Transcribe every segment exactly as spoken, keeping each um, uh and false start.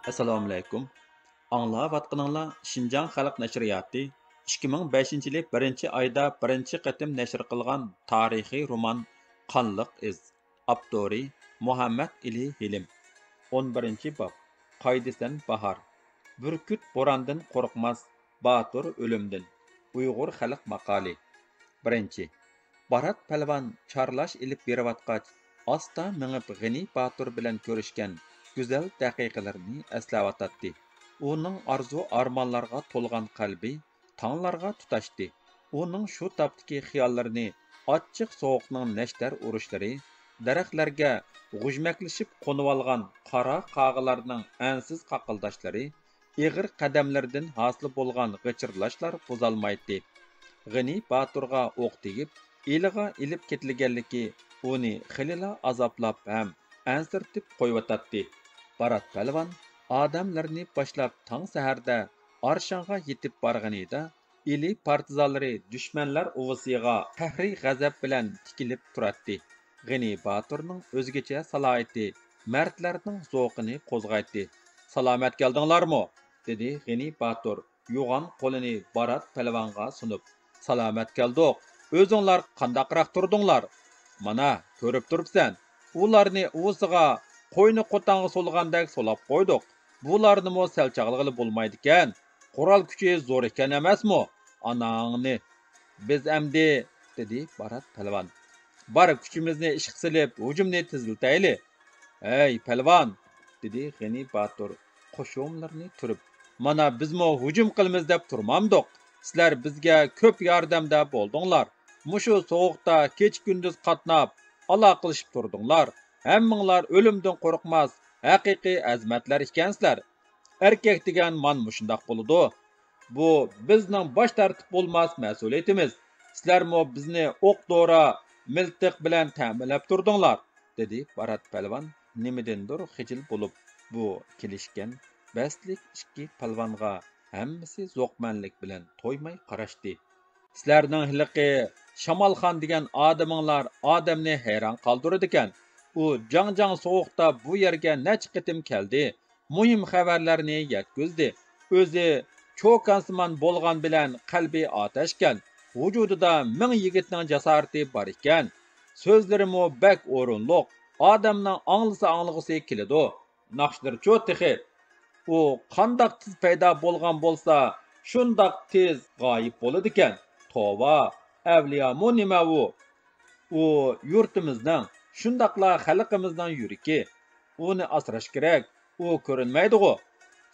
ئەسسالامۇئەلەيكۇم. ئاڭلاۋاتقىنىڭلار شىنجاڭ خەلق نەشرىياتى ئىككى مىڭ بەشىنچى يىلى بىرىنچى ئايدا بىرىنچى قېتىم نەشر قىلغان تارىخىي رومان قانلىق ئىز. ئاپتورى مۇھەممەد ئېلى ھېلىم. ئون بىرىنچى باب. قايدىسەن باھار. بۈركۈت بوراندىن قورقماس، باتۇر ئۆلۈمدىن. ئۇيغۇر خەلق ماقالى. بىرىنچى. بارات پەلۋان چارلاش ئېلىپ بېرىۋاتقاچ، ئاستا مېڭىپ غېنى باتۇر بىلەن كۆرۈشكەن گۈزەل دەقىقىلىرىنى ئەسلەۋاتاتتى. ئۇنىڭ ئارزۇ-ئارمانلارغا تولغان قەلبى تاڭلارغا تۇتاشتى. ئۇنىڭ شۇ تاپتىكى خىياللىرىنى ئاچچىق سوغۇقنىڭ نەشتەر ئۇرۇشلىرى، دەرەخلەرگە غۇژمەكلىشىپ قونۇۋالغان قارا قاغىلارنىڭ ئەنسىز قاقىلداشلىرى، ئېغىر قەدەملىرىدىن ھاسىل بولغان غىچىرلاشلار بۇزالمايتتى. غېنى باتۇرغا ئوق تېگىپ، ئىلىغا ئېلىپ كېتىلگەنلىكى ئۇنى خېلىلا ئازابلاپ ھەم ئەنسىرىتىپ قويۇۋاتاتتى. بارات پەلۋان ئادەملىرىنى باشلاپ تاڭ سەھەردە ئارشاڭغا يېتىپ بارغىنىدا، ئىلى پارتىزانلىرى دۈشمەنلەر ئۇۋىسىغا قەھرىي غەزەپ بىلەن تىكىلىپ تۇراتتى. غېنى باتۇرنىڭ ئۆزگىچە سالاھىيىتى مەردلەرنىڭ زوقىنى قوزغايتتى. «سالامەت كەلدىڭلارمۇ؟» دېدى غېنى باتۇر يوغان قولىنى بارات پەلۋانغا سۇنۇپ. «سالامەت كەلدۇق. ئۆزۈڭلار قانداقراق تۇردۇڭلار؟ مانا، كۆرۈپ تۇرۇپسەن، ئۇلارنى ئۇۋىسىغا قوينى قوتانغا سولىغاندەك سولاپ قويدۇق. بۇلارنىمۇ سەل چاغلىغىلى بولمايدىكەن. قورال كۈچى زور ئىكەن ئەمەسمۇ؟ ئاناڭنى!» «بىز ئەمدى،» دېدى بارات پەلۋان، «بار كۈچىمىزنى ئىشقا سېلىپ، ھۇجۇمنى تېزلىتەيلى.» «ھەي، پەلۋان!» دېدى غېنى باتۇر قوشۇملىرىنى تۈرۈپ. «مانا، بىزمۇ ھۇجۇم قىلىمىز دەپ تۇرمامدۇق؟ سىلەر بىزگە كۆپ ياردەمدە بولدۇڭلار. مۇشۇ سوغۇقتا كېچە-كۈندۈز قاتناپ، ئالاقىلىشىپ تۇردۇڭلار. ھەممىڭلار ئۆلۈمدىن قورقماس، ھەقىقىي ئەزىمەتلەر ئىكەنسىلەر. ئەركەك دېگەن مانا مۇشۇنداق بولىدۇ. بۇ بىزنىڭ باش تارتىپ بولماس مەسئۇلىيىتىمىز. سىلەرمۇ بىزنى ئوق-دورا، مىلتىق بىلەن تەمىنلەپ تۇردۇڭلار.» دېدى بارات پەلۋان نېمىدىندۇر خىجىل بولۇپ. بۇ كېلىشكەن بەستلىك ئىككى پالۋانغا ھەممىسى زوقمەنلىك بىلەن تويماي قاراشتى. «سىلەرنىڭ ھېلىقى شامالخان دېگەن ئادىمىڭلار ئادەمنى ھەيران قالدۇرىدىكەن. ئۇ جاڭ-جاڭ سوغۇقتا بۇ يەرگە نەچچە قېتىم كەلدى، مۇھىم خەۋەرلەرنى يەتكۈزدى. ئۆزى چوكانسىمان بولغان بىلەن قەلبى ئاتەشكەن، ۋۇجۇدىدا مىڭ يىگىتنىڭ جاسارىتى بار ئىكەن. سۆزلىرىمۇ بەك ئورۇنلۇق، ئادەمنىڭ ئاڭلىسا ئاڭلىغۇسى كېلىدۇ. ناخشىلىرىچۇ تېخى؟ ئۇ قانداق تېز پەيدا بولغان بولسا، شۇنداق تېز غايىب بولىدىكەن. توۋا، ئەۋلىيامۇ نېمە ئۇ؟ ئۇ يۇرتىمىزنىڭ، شۇنداقلا خەلقىمىزنىڭ يۈرىكى. ئۇنى ئاسراش كېرەك. ئۇ كۆرۈنمەيدىغۇ.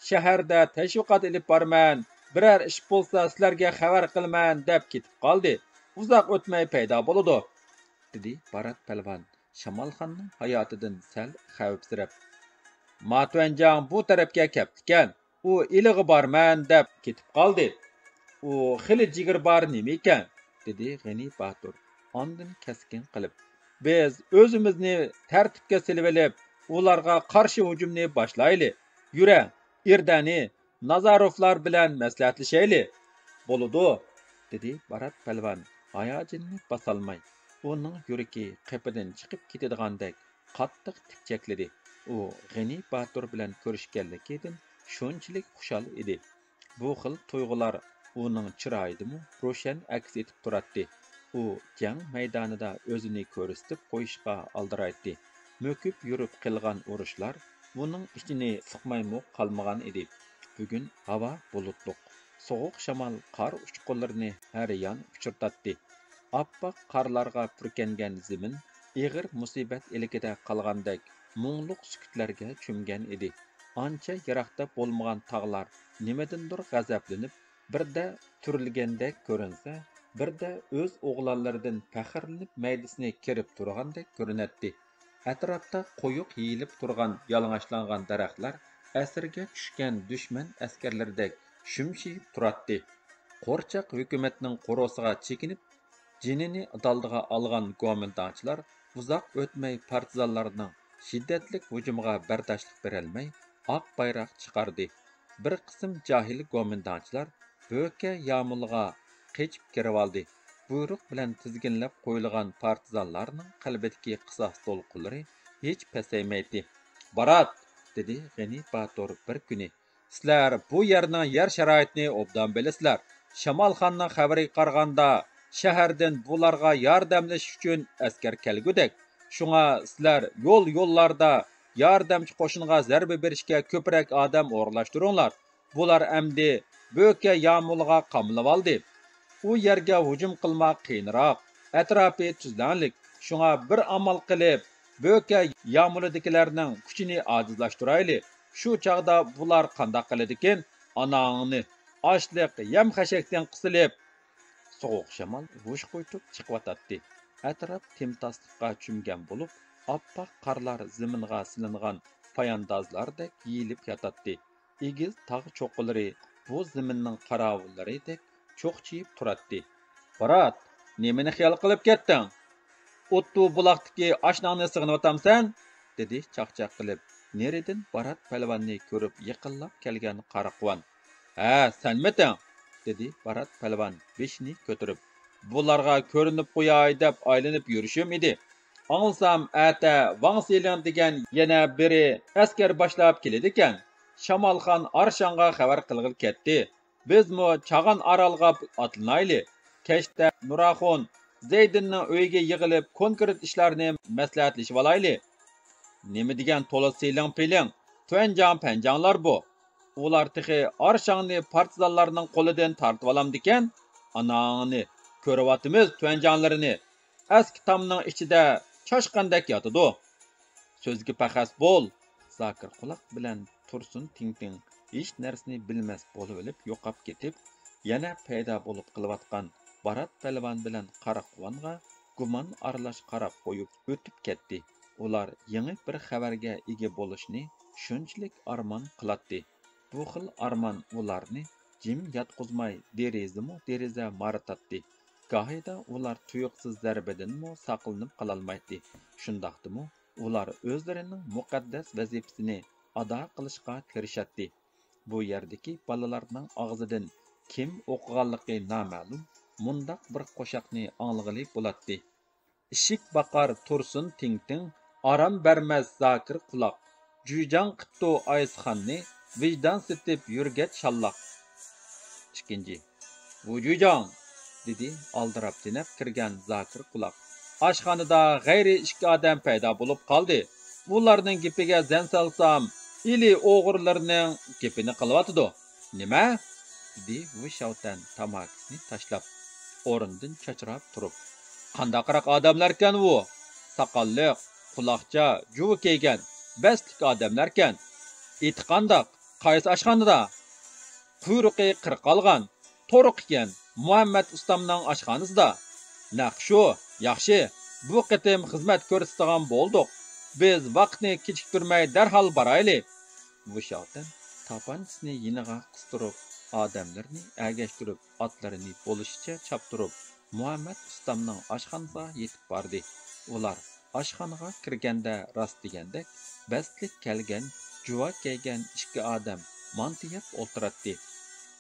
شەھەردە تەشۋىقات ئېلىپ بارىمەن، بىرەر ئىش بولسا سىلەرگە خەۋەر قىلىمەن دەپ كېتىپ قالدى. ئۇزاق ئۆتمەي پەيدا بولىدۇ.» دېدى بارات پەلۋان شامالخاننىڭ ھاياتىدىن سەل خەۋپسىرەپ. «ماتۈەنجاڭ بۇ تەرەپكە كەپتىكەن، ئۇ ئىلىغا بارىمەن دەپ كېتىپ قالدى. ئۇ خېلى جىگىرى بار نېمىكەن؟» دېدى غېنى باتۇر ئاندىن كەسكىن قىلىپ. «بىز ئۆزىمىزنى تەرتىپكە سېلىۋېلىپ، ئۇلارغا قارشى ھۇجۇمنى باشلايلى. يۈرە، ئىردەنى، نازاروفلار بىلەن مەسلىھەتلىشەيلى.» «بولىدۇ.» دېدى بارات پەلۋان ھاياجىنىنى باسالماي. ئۇنىڭ يۈرىكى قېپىدىن چىقىپ كېتىدىغاندەك قاتتىق تىپچەكلىدى. ئۇ غېنى باتۇر بىلەن كۆرۈشكەنلىكىدىن شۇنچىلىك خۇشال ئىدى. بۇ خىل تۇيغۇلار ئۇنىڭ چىرايىدىمۇ روشەن ئەكس ئېتىپ تۇراتتى. ئۇ جەڭ مەيدانىدا ئۆزىنى كۆرسىتىپ قويۇشقا ئالدىرايتتى. مۆكۈپ يۈرۈپ قىلغان ئۇرۇشلار ئۇنىڭ ئىچىنى سىقمايمۇ قالمىغان ئىدى. بۈگۈن ھاۋا بۇلۇتلۇق. سوغۇق شامال قار ئۇچقۇنلىرىنى ھەر يان ئۇچۇرتاتتى. ئاپئاق قارلارغا پۈركەنگەن زېمىن ئېغىر مۇسىبەت ئىلكىدە قالغاندەك مۇڭلۇق سۈكۈتلەرگە چۆمگەن ئىدى. ئانچە يىراقتا بولمىغان تاغلار نېمىدىندۇر غەزەپلىنىپ، بىردە تۈرۈلگەندەك كۆرۈنسە، بىردە ئۆز ئوغلانلىرىدىن پەخىرلىنىپ مەيدىسىنى كېرىپ تۇرغاندەك كۆرۈنەتتى. ئەتراپتا قويۇق يېيىلىپ تۇرغان يالىڭاچلانغان دەرەخلەر ئەسىرگە چۈشكەن دۈشمەن ئەسكەرلىرىدەك شۈمشىيىپ تۇراتتى. قورچاق ھۆكۈمەتنىڭ قورۇسىغا چېكىنىپ، جېنىنى دالدىغا ئالغان گومىنداڭچىلار ئۇزاق ئۆتمەي پارتىزانلارنىڭ شىددەتلىك ھۇجۇمىغا بەرداشلىق بېرەلمەي، ئاق بايراق چىقاردى. بىر قىسىم جاھىل گومىنداڭچىلار بۆكە يامۇلغا قېچىپ كىرىۋالدى. بۇيرۇق بىلەن تىزگىنلەپ قويۇلغان پارتىزانلارنىڭ قەلبىدىكى قىساس دولقۇنلىرى ھېچ پەسەيمەيتتى. بارات! دېدى غېنى باتۇر بىر كۈنى. سىلەر بۇ يەرنىڭ يەر شارائىتىنى ئوبدان بىلىسىلەر. شامالخاننىڭ خەۋىرىگە قارىغاندا، شەھەردىن بۇلارغا ياردەملىشىش ئۈچۈن ئەسكەر كەلگۈدەك. شۇڭا سىلەر يول-يوللاردا ياردەمچى قوشۇنغا زەربە بېرىشكە كۆپرەك ئادەم ئورۇنلاشتۇرۇڭلار. بۇلار ئەمدى بۆكە يامۇلىغا قامىلىۋالدى. ئۇ يەرگە ھۇجۇم قىلماق قىيىنراق، ئەتراپى تۈزلەڭلىك. شۇڭا بىر ئامال قىلىپ، بۆكە يامۇلىدىكىلەرنىڭ كۈچىنى ئاجىزلاشتۇرايلى. شۇ چاغدا بۇلار قانداق قىلىدىكىن؟ ئاناڭنى، ئاشلىق يەم-خەشەكتىن قىسىلىپ، سوغۇق شامال ھۇش قويۇتۇپ چىقىۋاتاتتى. ئەتراپ تىمتاسلىققا چۆمگەن بولۇپ، ئاپئاق قارلار زېمىنغا سېلىنغان پاياندازلاردەك يېيىلىپ ياتاتتى. ئېگىز تاغ چوققىلىرى بۇ زېمىننىڭ قاراۋۇللىرىدەك چوقچىيىپ تۇراتتى. بارات، نېمىنى خىيال قىلىپ كەتتىڭ؟ ئوتتۇ بۇلاقتىكى ئاشناڭنى سېغىنىۋاتامسەن؟ دېدى چاقچاق قىلىپ نېرىدىن بارات پەلۋاننى كۆرۈپ يېقىنلاپ كەلگەن قاراقۋان. ھە، سەنمىتىڭ؟ دېدى بارات پەلۋان بېشىنى كۆتۈرۈپ. بۇلارغا كۆرۈنۈپ قوياي دەپ ئايلىنىپ يۈرۈشۈم ئىدى. ئاڭلىسام، ئەتە ۋاڭ سىلىڭ دېگەن يەنە بىرى ئەسكەر باشلاپ كېلىدىكەن. شامالخان ئارشاڭغا خەۋەر قىلغىلى كەتتى. بىزمۇ چاغان ئارالغا ئاتلىنايلى. كەچتە نۇراخۇن زەيدىننىڭ ئۆيىگە يىغىلىپ، كونكرېت ئىشلارنى مەسلىھەتلىشىۋالايلى. نېمە دېگەن تولا سىلىڭ پىلىڭ، تۈەنجاڭ پەنجاڭلار بۇ. ئۇلار تېخى ئارشاڭنى پارتىزانلارنىڭ قولىدىن تارتىۋالامدىكەن؟ ئاناڭنى، كۆرۈۋاتىمىز تۈەنجاڭلىرىنى. ئەسكى تامنىڭ ئىچىدە چاشقاندەك ياتىدۇ. سۆزگە پەخەس بول! زاكىر قۇلاق بىلەن تۇرسۇن تىڭتىڭ ھېچ نەرسىنى بىلمەس بولۇۋېلىپ يوقاپ كېتىپ، يەنە پەيدا بولۇپ قېلىۋاتقان بارات پەلۋان بىلەن قاراقۋانغا گۇمان ئارىلاش قاراپ قويۇپ ئۆتۈپ كەتتى. ئۇلار يېڭى بىر خەۋەرگە ئىگە بولۇشنى شۇنچىلىك ئارمان قىلاتتى. بۇ خىل ئارمان ئۇلارنى جىم ياتقۇزماي، دېرىزىمۇ دېرىزە مارىتاتتى. گاھىدا ئۇلار تۇيۇقسىز زەربىدىنمۇ ساقلىنىپ قالالمايتتى. شۇنداقتىمۇ ئۇلار ئۆزلىرىنىڭ مۇقەددەس ۋەزىپىسىنى ئادا قىلىشقا تىرىشاتتى. بۇ يەردىكى بالىلارنىڭ ئاغزىدىن كىم ئوقۇغانلىقى نامەلۇم مۇنداق بىر قوشاقنى ئاڭلىغىلى بولاتتى. ئىشىك باقار تۇرسۇن تىڭتىڭ، ئارام بەرمەس زاكىر قۇلاق. جۈيجاڭ قىپتۇ ئايسىخاننى، ۋىجدان سېتىپ يۈرگەچ شاللاق. ئىككىنچى. ۋۇ جۈيجاڭ! دېدى ئالدىراپ تېنەپ كىرگەن زاكىر قۇلاق. ئاشخانىدا غەيرىي ئىككى ئادەم پەيدا بولۇپ قالدى. ئۇلارنىڭ گېپىگە زەن سالسام، ئىلى ئوغرىلىرىنىڭ گېپىنى قىلىۋاتىدۇ. نېمە؟ دېدى ۋۇ شياۋتەن تاماكىسىنى تاشلاپ، ئورنىدىن چاچراپ تۇرۇپ. قانداقراق ئادەملەركەن ئۇ؟ ساقاللىق، قۇلاقچا، جۇۋا كىيگەن، بەستلىك ئادەملەركەن. ئېتى قانداق؟ قايسى ئاشخانىدا؟ قۇيرۇقى قىرقالغان، تورۇق ئىكەن، مۇھەممەت ئۇستامنىڭ ئاشخانىسىدا. نەق شۇ، ياخشى، بۇ قېتىم خىزمەت كۆرسىتىدىغان بولدۇق. بىز ۋاقىتنى كېچىكتۈرمەي دەرھال بارايلى. ۋۇ شياۋتەن تاپانچىسىنى يېنىغا قىستۇرۇپ، ئادەملىرىنى ئەگەشتۈرۈپ، ئاتلىرىنى بولۇشىچە چاپتۇرۇپ، مۇھەممەت ئۇستامنىڭ ئاشخانىسىغا يېتىپ باردى. ئۇلار ئاشخانىغا كىرگەندە راست دېگەندەك بەستلىك كەلگەن، جۇۋا كىيگەن ئىككى ئادەم مانتا يەپ ئولتۇراتتى.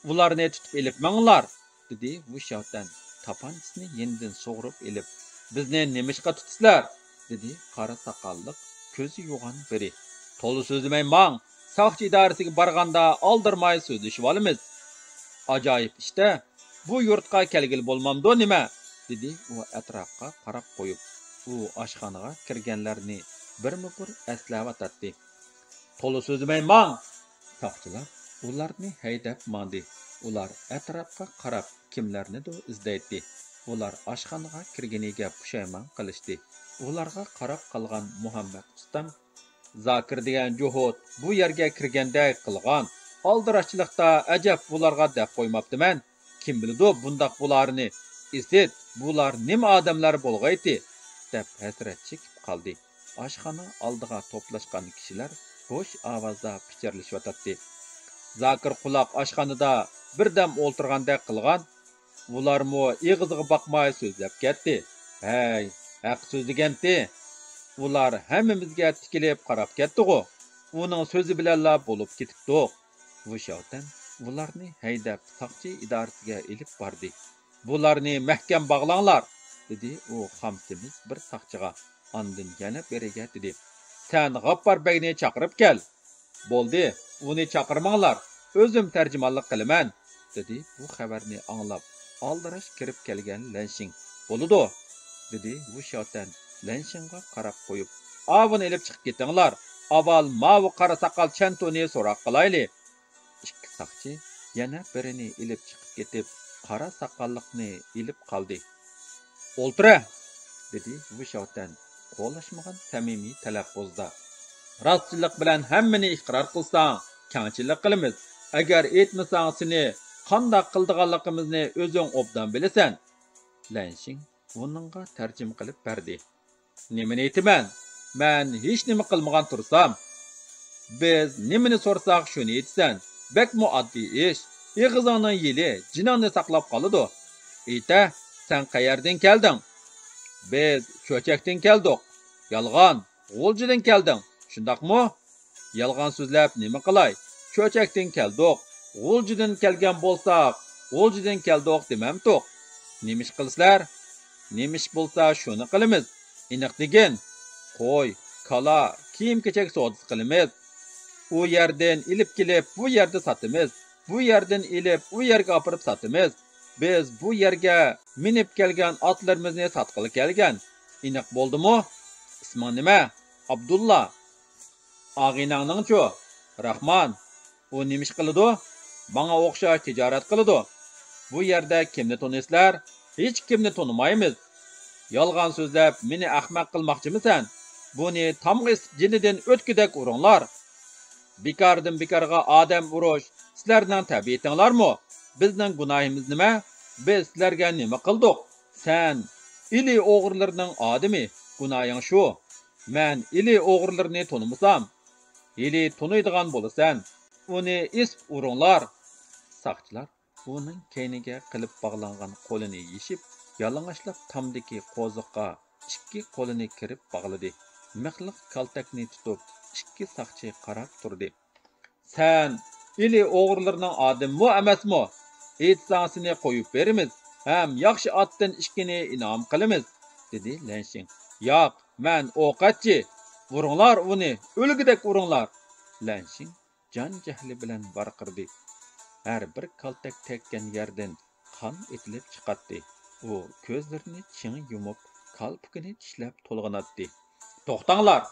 ئۇلارنى تۇتۇپ ئېلىپ ماڭىڭلار! دېدى ۋۇ شياۋتەن تاپانچىسىنى يېنىدىن سۇغۇرۇپ ئېلىپ. بىزنى نېمىشقا تۇتىسىلەر؟ دېدى قارا ساقاللىق، كۆزى يوغان بىرى. تولا سۆزلىمەي ماڭ! ساقچى ئىدارىسىگە بارغاندا ئالدىرىماي سۆزلىشىۋالىمىز. ئاجايىپ ئىشتە، بۇ يۇرتقا كەلگىلى بولمامدۇ نېمە؟ دېدى ئۇ ئەتراپقا قاراپ قويۇپ. ئۇ ئاشخانىغا كىرگەنلەرنى بىرمۇبىر ئەسلەۋاتاتتى. تولا سۆزلىمەي ماڭ! ساقچىلار ئۇلارنى ھەيدەپ ماڭدى. ئۇلار ئەتراپقا قاراپ كىملەرنىدۇ ئىزدەيتتى. ئۇلار ئاشخانىغا كىرگىنىگە پۇشايمان قىلىشتى. ئۇلارغا قاراپ قالغان مۇھەممەت ئۇستام، زاكىر دېگەن جوھۇت بۇ يەرگە كىرگەندەك قىلغان. ئالدىراشچىلىقتا ئەجەب بۇلارغا دەپ قويماپتىمەن. كىم بىلىدۇ بۇنداق بۇلارنى؟ ئىسىت، بۇلار نېمە ئادەملەر بولغايتى؟ دەپ ھەسرەت چېكىپ قالدى. ئاشخانا ئالدىغا توپلاشقان كىشىلەر بوش ئاۋازدا پىچىرلىشىۋاتاتتى. زاكىر قۇلاق ئاشخانىدا بىردەم ئولتۇرغاندەك قىلغان. ئۇلارمۇ ئېغىزىغا باقماي سۆزلەپ كەتتى. ھەي، ھەق سۆزلىگەنتى. ئۇلار ھەممىمىزگە تىكىلىپ قاراپ كەتتىغۇ. ئۇنىڭ سۆزى بىلەنلا بولۇپ كېتىپتۇق. ۋۇ شياۋتەن ئۇلارنى ھەيدەپ ساقچى ئىدارىسىگە ئېلىپ باردى. بۇلارنى مەھكەم باغلاڭلار، دېدى ئۇ خام سېمىز بىر ساقچىغا. ئاندىن يەنە بىرىگە دېدى، سەن غاپپار بەگنى چاقىرىپ كەل. بولدى، ئۇنى چاقىرماڭلار، ئۆزۈم تەرجىمانلىق قىلىمەن، دېدى بۇ خەۋەرنى ئاڭلاپ ئالدىراش كىرىپ كەلگەن لەنشىڭ. بولىدۇ، دېدى ۋۇ شياۋتەن لەنشىڭغا قاراپ قويۇپ. ئاۋۇنى ئېلىپ چىقىپ كېتىڭلار، ئاۋۋال ماۋۇ قارا ساقال چەنتۇنى سوراق قىلايلى. ئىككى ساقچى يەنە بىرىنى ئېلىپ چىقىپ كېتىپ، قارا ساقاللىقنى ئېلىپ قالدى. ئولتۇرە! دېدى ۋۇ شياۋتەن قولاشمىغان سەمىمىي تەلەپپۇزدا. راستچىللىق بىلەن ھەممىنى ئىقرار قىلساڭ، كەڭچىلىك قىلىمىز. ئەگەر ئېيتمىساڭ، سېنى قانداق قىلىدىغانلىقىمىزنى ئۆزۈڭ ئوبدان بىلىسەن. لەنشىڭ ئۇنىڭغا تەرجىمە قىلىپ بەردى. نېمىنى ئېيتىمەن؟ مەن ھېچنېمە قىلمىغان تۇرسام. بىز نېمىنى سورىساق، شۇنى ئېيتىسەن. بەكمۇ ئاددىي ئىش. ئېغىزىڭنىڭ يېلى جېنىڭنى ساقلاپ قالىدۇ. ئېيتە، سەن قەيەردىن كەلدىڭ؟ بىز چۆچەكتىن كەلدۇق. يالغان، غۇلجىدىن كەلدىڭ، شۇنداقمۇ؟ يالغان سۆزلەپ نېمە قىلاي؟ چۆچەكتىن كەلدۇق. غۇلجىدىن كەلگەن بولساق، غۇلجىدىن كەلدۇق دېمەمتۇق؟ نېمە ئىش قىلىسىلەر؟ نېمە ئىش بولسا، شۇنى قىلىمىز. ئېنىق دېگىن، قوي، كالا، كىيىم-كېچەك سودىسى قىلىمىز. ئۇ يەردىن ئېلىپ كېلىپ، بۇ يەردە ساتىمىز. بۇ يەردىن ئېلىپ، ئۇ يەرگە ئاپىرىپ ساتىمىز. بىز بۇ يەرگە مىنىپ كەلگەن ئاتلىرىمىزنى ساتقىلى كەلگەن. ئېنىق بولدىمۇ؟ ئىسمىڭ نېمە؟ ئابدۇللا. ئاغىنەڭنىڭچۇ؟ راخمان. ئۇ نېمە ئىش قىلىدۇ؟ ماڭا ئوخشاش تىجارەت قىلىدۇ. بۇ يەردە كىمنى تونۇيسىلەر؟ ھېچكىمنى تونۇمايمىز. يالغان سۆزلەپ، مېنى ئەخمەق قىلماقچىمىسەن؟ بۇنى تامغا ئېسىپ جېنىدىن ئۆتكۈدەك ئۇرۇڭلار. بىكاردىن بىكارغا ئادەم ئۇرۇش سىلەرنىڭ تەبىئىتىڭلارمۇ؟ بىزنىڭ گۇناھىمىز نېمە؟ بىز سىلەرگە نېمە قىلدۇق؟ سەن ئىلى ئوغرىلىرىنىڭ ئادىمى، گۇناھىڭ شۇ. مەن ئىلى ئوغرىلىرىنى تونۇمىسام، ئىلى تونۇيدىغان بولىسەن. ئۇنى ئېسىپ ئۇرۇڭلار. ساقچىلار ئۇنىڭ كەينىگە قىلىپ باغلانغان قولىنى يېشىپ، يالىڭاچلاپ تامدىكى قوزۇققا ئىككى قولىنى كىرىپ باغلىدى. مىخلىق كالتەكنى تۇتۇپ، ئىككى ساقچى قاراپ تۇردى. سەن ئىلى ئوغرىلىرىنىڭ ئادىمىمۇ ئەمەسمۇ؟ ئېيتساڭ، سېنى قويۇپ بېرىمىز ھەم ياخشى ئاتتىن ئىككىنى ئىنئام قىلىمىز، دېدى لەنشىڭ. ياق، مەن ئوقەتچى. ئۇرۇڭلار ئۇنى، ئۆلگۈدەك ئۇرۇڭلار. لەنشىڭ جان جەھلى بىلەن ۋارقىرىدى. ھەر بىر كالتەك تەگكەن يەردىن قان ئېتىلىپ چىقاتتى. ئۇ كۆزلىرىنى چىڭ يۇمۇپ، كالپۇكىنى چىشلەپ تولغىناتتى. توختاڭلار!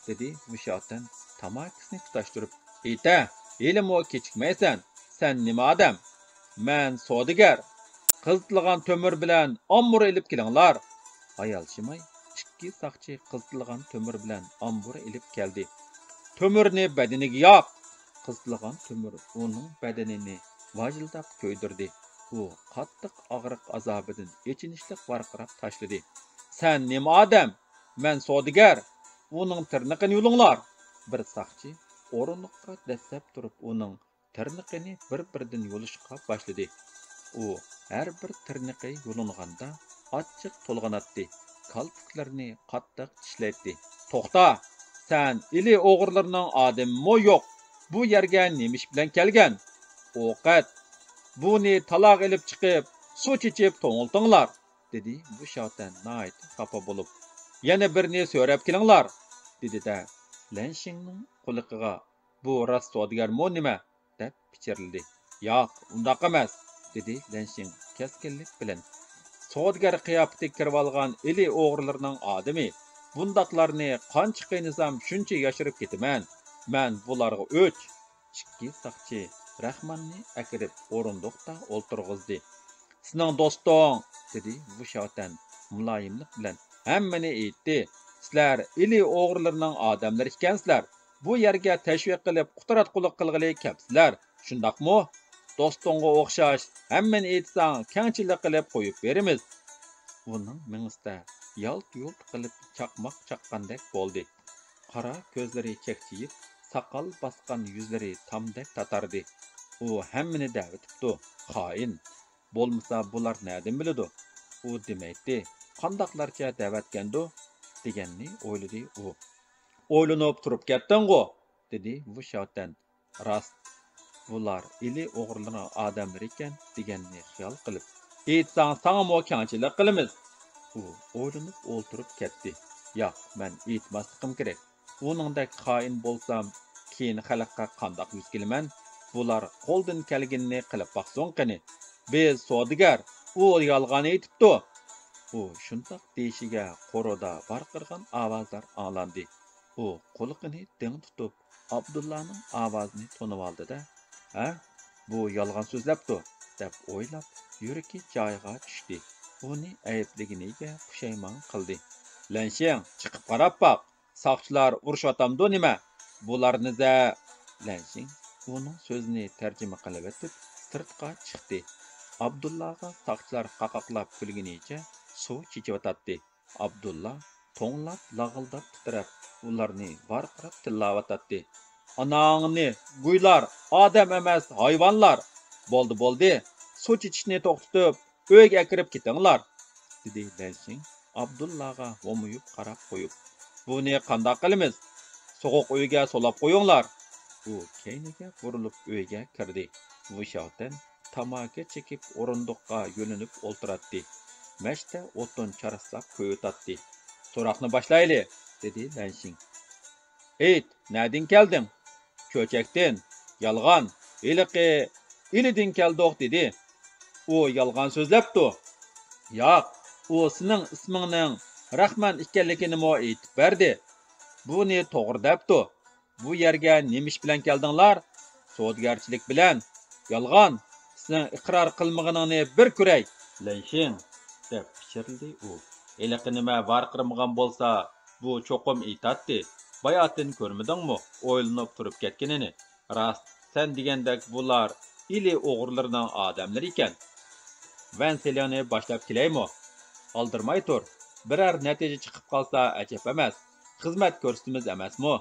دېدى ۋۇشياۋتەن تاماكىسىنى تۇتاشتۇرۇپ. ئېيتە، ھېلىمۇ كېچىكمەيسەن. سەن نېمە ئادەم؟ مەن سودىگەر. قىزىتىلغان تۆمۈر بىلەن ئامبۇر ئېلىپ كېلىڭلار. ھايالشىماي ئىككى ساقچى قىزىتىلغان تۆمۈر بىلەن ئامبۇر ئېلىپ كەلدى. تۆمۈرنى بەدىنىگە ياق! قىزىتىلغان تۆمۈر ئۇنىڭ بەدىنىنى ۋاجىلداپ كۆيدۈردى. ئۇ قاتتىق ئاغرىق ئازابىدىن ئېچىنىشلىق ۋارقىراپ تاشلىدى. سەن نېمە ئادەم؟ مەن سودىگەر. ئۇنىڭ تىرنىقىنى يۇلۇڭلار. بىر ساقچى ئورۇندۇققا دەسسەپ تۇرۇپ ئۇنىڭ تىرنىقىنى بىر-بىردىن يۇلۇشقا باشلىدى. ئۇ ھەر بىر تىرنىقى يۇلۇنغاندا ئاچچىق تولغىناتتى، كالپۇكلىرىنى قاتتىق چىشلەيتتى. توختا! سەن ئىلى ئوغرىلىرىنىڭ ئادىمىمۇ يوق. بۇ يەرگە نېمە ئىش بىلەن كەلگەن؟ ئوقەت! بۇنى تالاغا ئېلىپ چىقىپ، سۇ چېچىپ توڭلىتىڭلار! دېدى ۋۇشياۋتەن ناھايىتى خاپا بولۇپ. يەنە بىرنى سۆرەپ كېلىڭلار! دېدى-دە، لەنشىڭنىڭ قۇلىقىغا، بۇ راست سودىگەرمۇ نېمە؟ دەپ پىچىرلىدى. ياق، ئۇنداق ئەمەس، دېدى لەنشىڭ كەسكىنلىك بىلەن. سودىگەر قىياپىتىگە كىرىۋالغان ئىلى ئوغرىلىرىنىڭ ئادىمى. بۇنداقلارنى قانچە قىينىسام، شۇنچە ياشىرىپ كېتىمەن. مەن بۇلارغا ئۆچ. ئىككى ساقچى راخماننى ئەكىرىپ ئورۇندۇقتا ئولتۇرغۇزدى. سېنىڭ دوستۇڭ، دېدى ۋۇشياۋتەن مۇلايىملىق بىلەن، ھەممىنى ئېيتتى. سىلەر ئىلى ئوغرىلىرىنىڭ ئادەملىرى ئىكەنسىلەر. بۇ يەرگە تەشۋىق قىلىپ قۇتراتقۇلۇق قىلغىلى كەپسىلەر، شۇنداقمۇ؟ دوستۇڭغا ئوخشاش ھەممىنى ئېيتساڭ، كەڭچىلىك قىلىپ قويۇپ بېرىمىز. ئۇنىڭ مېڭىسىدە يالت-يۇلت قىلىپ چاقماق چاققاندەك بولدى. قارا كۆزلىرى چەكچىيىپ، ساقال باسقان يۈزلىرى تامدەك تاتاردى. ئۇ ھەممىنى دەۋېتىپتۇ، خائىن! بولمىسا بۇلار نەدىن بىلىدۇ؟ ئۇ دېمەيتتى، قانداقلارچە دەۋەتكەندۇ؟ دېگەننى ئويلىدى ئۇ. ئويلىنىپ تۇرۇپ كەتتىڭغۇ؟ دېدى ۋۇشياۋتەن. راست، بۇلار ئىلى ئوغرىلىرىنىڭ ئادەملىرى ئىكەن دېگەننى خىيال قىلىپ، ئېيتساڭ ساڭىمۇ كەڭچىلىك قىلىمىز. ئۇ ئويلىنىپ ئولتۇرۇپ كەتتى. ياق، مەن ئېيتماسلىقىم كېرەك. ئۇنىڭدەك خائىن بولسام، كېيىن خەلققە قانداق يۈز كېلىمەن؟ بۇلار قولدىن كەلگىنىنى قىلىپ باقسۇن قېنى. بىز سودىگەر، ئۇ يالغان ئېيتىپتۇ. ئۇ شۇنداق دېيىشىگە قورۇدا ۋارقىرىغان ئاۋازلار ئاڭلاندى. ئۇ قۇلىقىنى دىڭ تۇتۇپ، ئابدۇللانىڭ ئاۋازىنى تونۇۋالدى-دە، ھە، بۇ يالغان سۆزلەپتۇ، دەپ ئويلاپ، يۈرىكى جايىغا چۈشتى. ئۇنى ئەيىبلىگىنىگە پۇشايمان قىلدى. لەنشىڭ، چىقىپ قاراپ باق، ساقچىلار ئۇرۇشۇۋاتامدۇ نېمە؟ بۇلارنى زە. لەنشىڭ ئۇنىڭ سۆزىنى تەرجىمە قىلىۋېتىپ، سىرتقا چىقتى. ئابدۇللاغا ساقچىلار قاقاقلاپ كۈلگىنىچە سۇ چېچىۋاتاتتى. ئابدۇللا توڭلاپ، لاغىلداپ، تىترەپ، ئۇلارنى ۋارقىراپ تىللاۋاتاتتى. ئاناڭنى گۇيلار، ئادەم ئەمەس، ھايۋانلار! بولدى، بولدى، سۇ چېچىشنى توختىتىپ، ئۆيگە ئەكىرىپ كېتىڭلار! دېدى لەنشىڭ ئابدۇللاغا ھومىيىپ قاراپ قويۇپ. بۇنى قانداق قىلىمىز؟ سوغۇق ئۆيگە سولاپ قويۇڭلار! ئۇ كەينىگە بۇرۇلۇپ ئۆيگە كىردى. ۋۇشياۋتەن تاماكا چېكىپ ئورۇندۇققا يۆلىنىپ ئولتۇراتتى. مەشتە ئوتۇن چاراسلاپ كۆيۈۋاتاتتى. سوراقنى باشلايلى، دېدى لەنشىڭ. ئېيت، نەدىن كەلدىڭ؟ چۆچەكتىن. يالغان، ھېلىقى ئىلىدىن كەلدۇق، دېدى. ئۇ يالغان سۆزلەپتۇ. ياق، ئۇ سېنىڭ ئىسمىڭنىڭ رەخمان ئىكەنلىكىنىمۇ ئېيتىپ بەردى. بۇنى توغرا دەپتۇ. بۇ يەرگە نېمە ئىش بىلەن كەلدىڭلار؟ سودىگەرچىلىك بىلەن. يالغان! سېنىڭ ئىقرار قىلمىغىنىڭنى بىر كۆرەي! لەنشىڭ! دەپ پىچىرلىدى ئۇ. ھېلىقى نېمە ۋارقىرىمىغان بولسا، بۇ چوقۇم ئېيتاتتى. باياتىن كۆرمىدىڭمۇ ئويلىنىپ تۇرۇپ كەتكىنىنى؟ راست، سەن دېگەندەك بۇلار ئىلى ئوغرىلىرىنىڭ ئادەملىرى ئىكەن. ۋەن سېلىڭنى باشلاپ كېلەيمۇ؟ ئالدىرىماي تۇر، بىرەر نەتىجە چىقىپ قالسا ئەجەب ئەمەس. خىزمەت كۆرسىتىمىز ئەمەسمۇ؟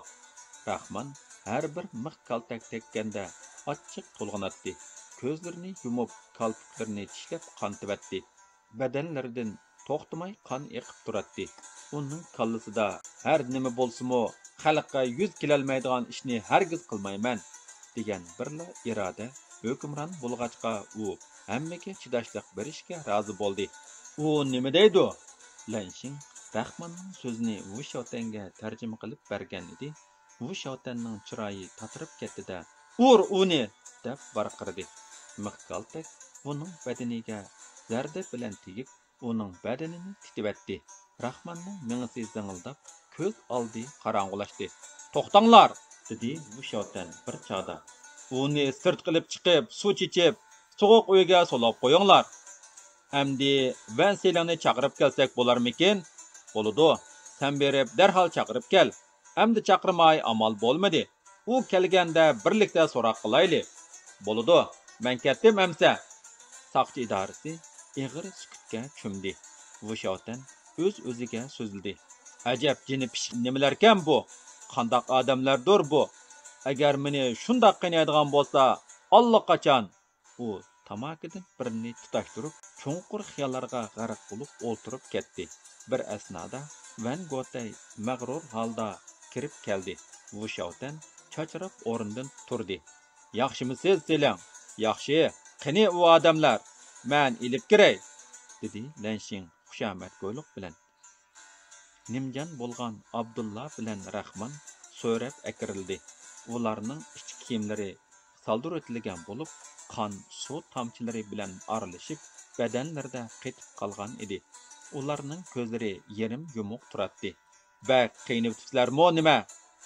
راخمان ھەر بىر مىخ كالتەك تەگكەندە ئاچچىق تولغىناتتى. كۆزلىرىنى يۇمۇپ، كالپۇكلىرىنى چىشلەپ قانىتىۋەتتى. بەدەنلىرىدىن توختىماي قان ئېقىپ تۇراتتى. ئۇنىڭ كاللىسىدا ھەر نېمە بولسىمۇ، خەلققە يۈز كېلەلمەيدىغان ئىشنى ھەرگىز قىلمايمەن، دېگەن بىرلا ئىرادە ھۆكۈمران بولغاچقا، ئۇ ھەممىگە چىداشلىق بېرىشكە رازى بولدى. ئۇ نېمە دەيدۇ؟ لەنشىڭ راخماننىڭ سۆزىنى ۋۇ شياۋتەنگە تەرجىمە قىلىپ بەرگەن ئىدى. ۋۇ شياۋتەننىڭ چىرايى تاتىرىپ كەتتى-دە، ئۇر ئۇنى! دەپ ۋارقىرىدى. مىخ كالتەك ئۇنىڭ بەدىنىگە زەردە بىلەن تېگىپ، ئۇنىڭ بەدىنىنى تىتىۋەتتى. راخماننىڭ مېڭىسى زىڭىلداپ، كۆز ئالدى قاراڭغۇلاشتى. توختاڭلار! دېدى ۋۇ شياۋتەن بىر چاغدا. ئۇنى سىرتقا ئېلىپ چىقىپ، سۇ چېچىپ، سوغۇق ئۆيگە سولاپ قويۇڭلار. ئەمدى ۋەن سېلىڭنى چاقىرىپ كەلسەك بولارمىكىن؟ بولىدۇ، سەن بېرىپ دەرھال چاقىرىپ كەل. ئەمدى چاقىرماي ئامال بولمىدى. ئۇ كەلگەندە بىرلىكتە سوراق قىلايلى. بولىدۇ، مەن كەتتىم ئەمسە. ساقچى ئىدارىسى ئېغىر سۈكۈتكە چۆمدى. ۋۇ شياۋتەن ئۆز-ئۆزىگە سۆزلىدى. ئەجەب جېنى پىششىق نېمىلەركەن بۇ؟ قانداق ئادەملەردۇر بۇ؟ ئەگەر مېنى شۇنداق قىينايدىغان بولسا، ئاللىقاچان. ئۇ تاماكىدىن بىرنى تۇتاشتۇرۇپ، چوڭقۇر خىياللارغا غەرق بولۇپ ئولتۇرۇپ كەتتى. بىر ئەسنادا ۋەن گوتەي مەغرۇر ھالدا كىرىپ كەلدى. ۋۇ شياۋتەن چاچراپ ئورنىدىن تۇردى. ياخشىمۇسىز، سېلىڭ؟ ياخشى. قېنى ئۇ ئادەملەر؟ مەن ئېلىپ كىرەي، دېدى لەنشىڭ خۇشامەتگويلۇق بىلەن. نىمجان بولغان ئابدۇللا بىلەن راخمان سۆرەپ ئەكىرىلدى. ئۇلارنىڭ ئىچ كىيىملىرى سالدۇرۇۋېتىلگەن بولۇپ، قان سۇ تامچىلىرى بىلەن ئارىلىشىپ، بەدەنلىرىدە قېتىپ قالغان ئىدى. ئۇلارنىڭ كۆزلىرى يېرىم يۇمۇق تۇراتتى. بەك قىينىۋېتىپسىلەرمۇ نېمە؟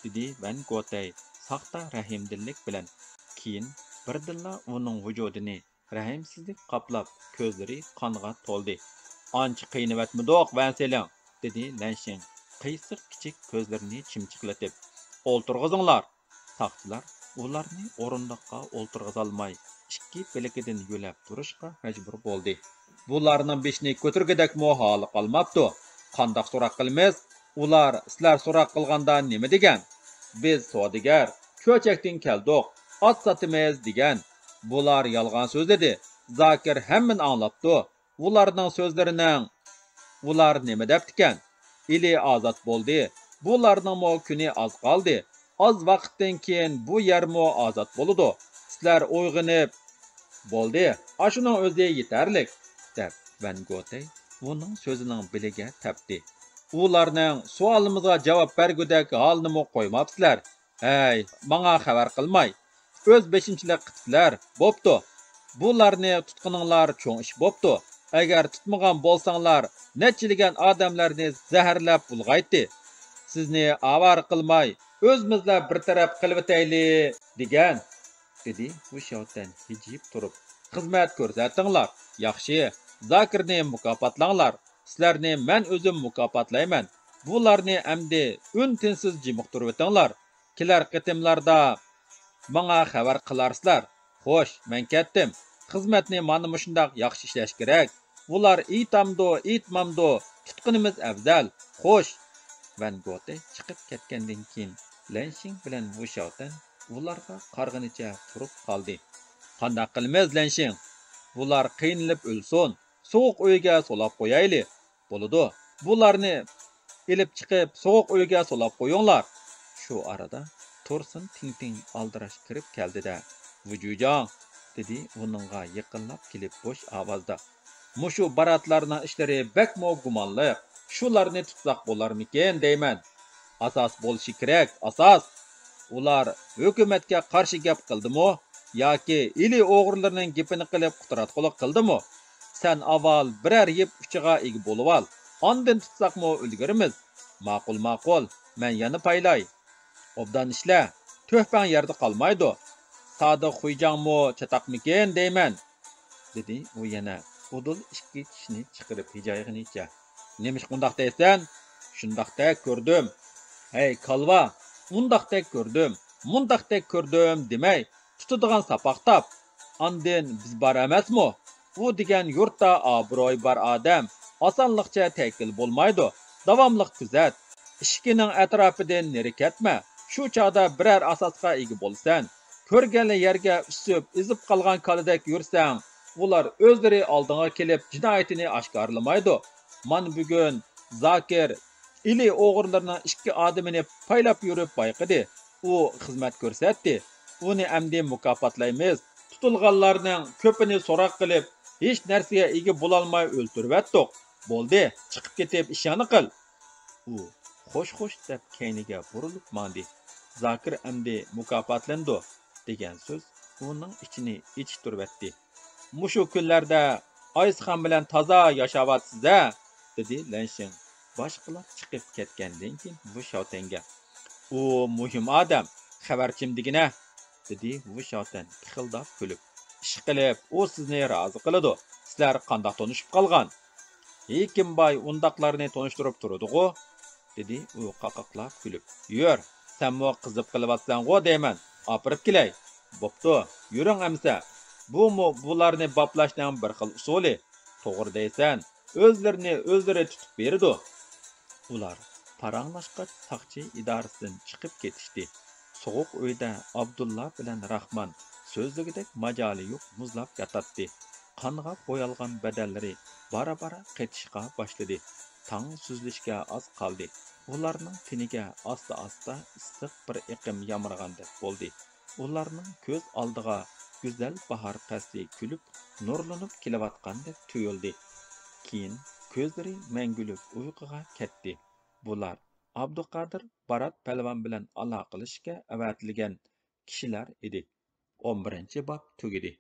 دېدى ۋەن گوتەي ساختا رەھىمدىللىك بىلەن. كېيىن بىردىنلا ئۇنىڭ ۋۇجۇدىنى رەھىمسىزلىك قاپلاپ، كۆزلىرى قانغا تولدى. ئانچە قىينىۋەتمىدۇق، ۋەن سېلىڭ، دېدى لەنشىڭ قىيسىق كىچىك كۆزلىرىنى چىمچىقلىتىپ. ئولتۇرغۇزۇڭلار! ساقچىلار ئۇلارنى ئورۇندۇققا ئولتۇرغۇزالماي، ئىككى بىلىكىدىن يۆلەپ تۇرۇشقا مەجبۇر بولدى. بۇلارنىڭ بېشىنى كۆتۈرگۈدەكمۇ ھالى قالماپتۇ. قانداق سوراق قىلىمىز؟ ئۇلار سىلەر سوراق قىلغاندا نېمە دېگەن؟ بىز سودىگەر، چۆچەكتىن كەلدۇق، ئات ساتىمىز دېگەن. بۇلار يالغان سۆزلىدى. زاكىر ھەممىنى ئاڭلاپتۇ. ئۇلارنىڭ سۆزلىرىنىڭ، ئۇلار نېمە دەپتىكەن؟ ئىلى ئازاد بولدى. بۇلارنىڭمۇ كۈنى ئاز قالدى. ئاز ۋاقىتتىن كېيىن بۇ يەرمۇ ئازاد بولىدۇ. سىلەر ئويغىنىپ، بولدى، ئاشۇنىڭ ئۆزى يېتەرلىك، دەپ ۋەن گوتەي ئۇنىڭ سۆزىنىڭ بېلىگە تەپتى. ئۇلارنىڭ سوئالىمىزغا جاۋاب بەرگۈدەك ھالىنىمۇ قويماپسىلەر. ھەي، ماڭا خەۋەر قىلماي، ئۆز بېشىمچىلىق قىپسىلەر، بوپتۇ. بۇلارنى تۇتقىنىڭلار چوڭ ئىش بوپتۇ. ئەگەر تۇتمىغان بولساڭلار، نەچچىلىگەن ئادەملەرنى زەھەرلەپ بۇلغايتتى. سىزنى ئاۋارە قىلماي، ئۆزىمىزلا بىر تەرەپ قىلىۋېتەيلى، دېگەن، دېدى ۋۇ شياۋتەن ھىجىيىپ تۇرۇپ. خىزمەت كۆرسەتتىڭلار، ياخشى، زاكىرنى مۇكاپاتلاڭلار. سىلەرنى مەن ئۆزۈم مۇكاپاتلايمەن. بۇلارنى ئەمدى ئۈن-تىنسىز جىمىقتۇرۇۋېتىڭلار. كېلەر قېتىملاردا ماڭا خەۋەر قىلارسىلەر. خوش، مەن كەتتىم. خىزمەتنى مانا مۇشۇنداق ياخشى ئىشلەش كېرەك. ئۇلار ئېيتامدۇ، ئېيتمامدۇ، تۇتقىنىمىز ئەۋزەل. خوش. ۋەن گوتې چىقىپ كەتكەندىن كېيىن، لەنشىڭ بىلەن ۋۇ شياۋتەن ئۇلارغا قارىغىنىچە تۇرۇپ قالدى. قانداق قىلىمىز، لەنشىڭ؟ بۇلار قىينىلىپ ئۆلسۇن. سوغۇق ئۆيگە سولاپ قويايلى. بولىدۇ. بۇلارنى ئېلىپ چىقىپ، سوغۇق ئۆيگە سولاپ قويۇڭلار. شۇ ئارىدا تۇرسۇن تىڭتىڭ ئالدىراش كىرىپ كەلدى-دە، ۋۇجۇجاڭ، دېدى ئۇنىڭغا يېقىنلاپ كېلىپ بوش ئاۋازدا. مۇشۇ باراتلارنىڭ ئىشلىرى بەكمۇ گۇمانلىق. شۇلارنى تۇتساق بولارمىكىن دەيمەن. ئاساس بولۇشى كېرەك، ئاساس. ئۇلار ھۆكۈمەتكە قارشى گەپ قىلدىمۇ ياكى ئىلى ئوغرىلىرىنىڭ گېپىنى قىلىپ قۇتراتقۇلۇق قىلدىمۇ؟ سەن ئاۋۋال بىرەر يىپ ئۇچىغا ئىگە بولۇۋال، ئاندىن تۇتساقمۇ ئۈلگۈرىمىز. ماقۇل، ماقۇل، مەن يەنە پايلاي. ئوبدان ئىشلە، تۆھپەڭ يەردە قالمايدۇ. سادىق خۇيجاڭمۇ چاتاقمىكىن دەيمەن، دېدى ئۇ يەنە ئۇدۇل ئىككى چىشىنى چىقىرىپ ھىجايغىنىچە. نېمىشقا ئۇنداق دەيسەن؟ شۇنداقتەك كۆردۈم. ھەي، كالۋا، ئۇنداقتەك كۆردۈم، مۇنداقتەك كۆردۈم دېمەي، تۇتىدىغان ساپاق تاپ. ئاندىن بىز بار ئەمەسمۇ؟ ئۇ دېگەن يۇرتتا ئابرۇيى بار ئادەم، ئاسانلىقچە تەۋەككۈل بولمايدۇ. داۋاملىق كۆزەت. ئىشىكىنىڭ ئەتراپىدىن نېرى كەتمە. شۇ چاغدا بىرەر ئاساسقا ئىگە بولىسەن. كۆرگەنلا يەرگە ئۈسۈپ، ئېزىپ قالغان كالىدەك يۈرسەڭ، ئۇلار ئۆزلىرى ئالدىڭغا كېلىپ جىنايىتىنى ئاشكارىلىمايدۇ. مانا بۈگۈن زاكىر ئىلى ئوغرىلىرىنىڭ ئىككى ئادىمىنى پايلاپ يۈرۈپ بايقىدى. ئۇ خىزمەت كۆرسەتتى. ئۇنى ئەمدى مۇكاپاتلايمىز. تۇتۇلغانلارنىڭ كۆپىنى سوراق قىلىپ، ھېچ نەرسىگە ئىگە بولالماي ئۆلتۈرۈۋەتتۇق. بولدى، چىقىپ كېتىپ ئىشىڭنى قىل. ئۇ خوش خوش دەپ كەينىگە بۇرۇلۇپ ماڭدى. زاكىر ئەمدى مۇكاپاتلىنىدۇ دېگەن سۆز ئۇنىڭ ئىچىنى ئېچىشتۇرۇۋەتتى. مۇشۇ كۈنلەردە ئايسىخان بىلەن تازا ياشاۋاتىسىز-ھە، دېدى لەنشىڭ باشقىلار چىقىپ كەتكەندىن كېيىن ۋۇ شياۋتەنگە. ئۇ مۇھىم ئادەم، خەۋەرچىم دېگىنە، دېدى ۋۇ شياۋتەن پىخىلداپ كۈلۈپ. ئىشقىلىپ، ئۇ سىزنى رازى قىلىدۇ. سىلەر قانداق تونۇشۇپ قالغان؟ ھېكىمباي ئۇنداقلارنى تونۇشتۇرۇپ تۇرىدىغۇ، دېدى ئۇ قاقاقلاپ كۈلۈپ. يۈر، سەنمۇ قىزىپ قېلىۋاتىسەنغۇ دەيمەن، ئاپىرىپ كېلەي. بوپتۇ، يۈرۈڭ ئەمسە. بۇمۇ بۇلارنى باپلاشنىڭ بىر خىل ئۇسۇلى. توغرا دەيسەن، ئۆزلىرىنى ئۆزلىرى تۇتۇپ بېرىدۇ. ئۇلار پاراڭلاشقاچ ساقچى ئىدارىسىدىن چىقىپ كېتىشتى. سوغۇق ئۆيدە ئابدۇللا بىلەن راخمان سۆزلىگۈدەك ماجالى يوق مۇزلاپ ياتاتتى. قانغا بويالغان بەدەنلىرى بارا-بارا قېتىشقا باشلىدى. تاڭ سۈزۈلۈشكە ئاز قالدى. ئۇلارنىڭ تېنىگە ئاستا-ئاستا ئىسسىق بىر ئېقىم يامرىغاندەك بولدى. ئۇلارنىڭ كۆز ئالدىغا گۈزەل باھار پەسلى كۈلۈپ، نۇرلىنىپ كېلىۋاتقاندەك تۇيۇلدى. كېيىن كۆزلىرى مەڭگۈلۈك ئۇيقۇغا كەتتى. بۇلار ئابدۇقادىر بارات پەلۋان بىلەن ئالاقىلىشىشكە ئەۋەتىلگەن كىشىلەر ئىدى. ئون بىرىنچى باب تۈگىدى.